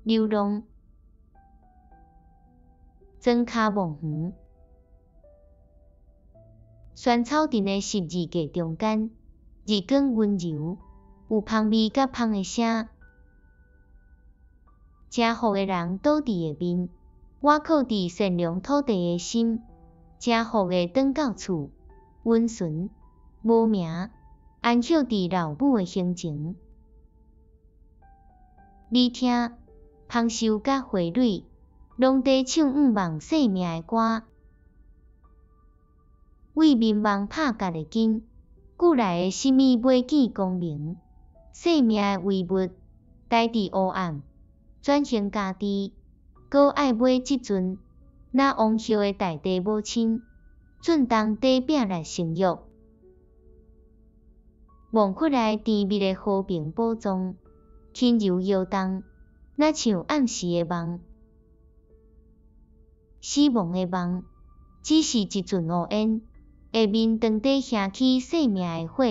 流浪，庄跤墓園。萱草陣的12月中間，日光溫柔，有芳味佮芳的聲。誠福的人倒佇下面，倚靠佇善良土地的心。誠福的轉到厝，溫順，無名，安歇佇老母的胸前。你聽，芳秀佮花蕊，攏佇唱向望生命的歌。為眠夢拍結的筋，久來的什物欲見光明？生命的遺物，待佇黑暗，轉型家己，閣愛買這陣，若王后的大地母親，振動底摒力生育。夢窟內甜蜜的和平寶藏，輕柔搖動，若像暗時的夢，死亡的夢，只是一陣烏煙。下面當底燃起生命的火。